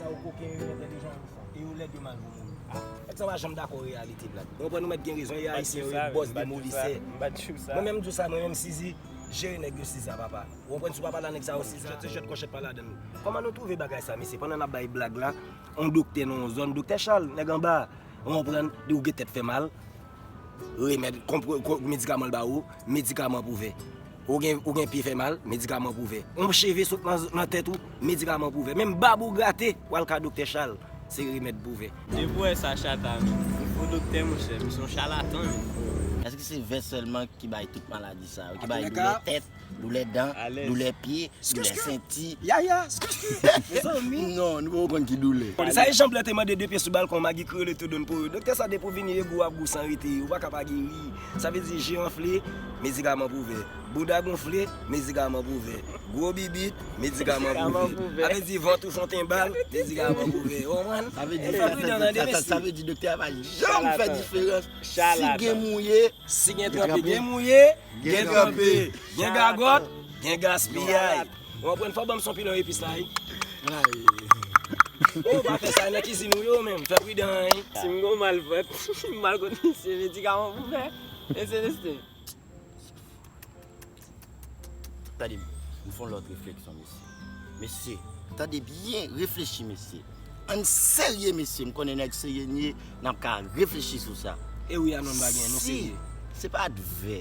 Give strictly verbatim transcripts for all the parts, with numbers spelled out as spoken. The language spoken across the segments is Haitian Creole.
Ou koken, yo entèlijan, yo fò. E yo lèd, yo mal pou moun. Nèg sa pa janm dakò reyalite, Black. Ou konprann, ou mèt gen rezon, e Ayisyen yo, bòs demolisè. Mwen menm m di w sa, mwen menm Sizi, jere nèg yo Sizi a papa. Ou konprann, si w pa pale a nèg sa yo Sizi a, se jwèt kòchèt pa ladann. Kòman nou twouve bagay sa, mesye? Pandan n ap bay blag la, yon doktè nan yon zòn, Doktè Chal, nèg anba, ou konprann, di ou gen tèt fè mal, remèd, konp-, ko-, medikaman l ba ou, medikaman pou vè. Ou gen, ou gen pye fè mal, medikaman pou vè. Yon cheve sot nan, nan tèt ou, medikaman pou vè. Menm bab ou grate, w al ka Doktè Chal, se remèd pou vè. Depi w wè sa chata, men. Li fo doktè, monchè. Misye yon chalatan, men. Èske se vè sèlman ki bay tout maladi sa yo? Ki bay doulè tèt, doulè dan, doulè pye, doulè senti? Yaya, mezanmi. Non, nou pa konn ki doulè. Sa e jan Blan te mande de pye sou balkon, Magi krele tou donn pou yo. Doktè sa depi w vini e gou ap gou san rete, ou pa ka pa geri. Sa vle di je anfle, medikaman pou vè. Bouda gonfle, medikaman pou vè. Gwo bibit, medikaman pou vè. Sa vle di vant ou fon tenbal, medikaman pou vè. Ou konprann? Sa vle di, sa vle di doktè a pa janm fè diferans. Si gen mouye, si gen tranpe, gen mouye, gen tranpe, gen gagòt, gen gaspiyay. Ou konprann? Fò ban m son pilon epis la, wi. Ou pa fè sa nan kizin ou yo menm, fè pridan, wi. Si m gon mal vant, m mal kot misye, medikaman pou vè. E Selestin. Tande, m fè yon lòt refleksyon, mesye. Mesye, tande byen, reflechi, mesye. Ann serye, mesye. M konnen nèg serye n ye, n ap ka reflechi sou sa. E wi, Anon pa gen, nou serye. Si se pa t vè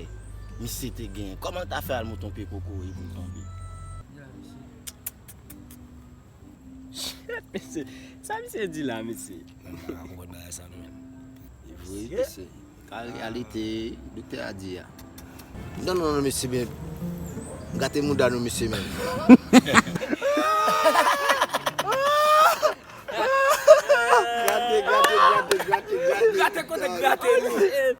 misye te gen, kòman l ta fè al monte yon pye kokoye pou l tonbe? Shit, mesye. Sa misye di la, mesye? Mwen pa ka konprann bagay sa, non, menm. Wi, mesye. Ka reyalite, doktè a di a. Non, non, non, mesye, men. Gate mouda nou, mesye, men. Gate, gate, gate, gate, gate. Gate kote gate nou.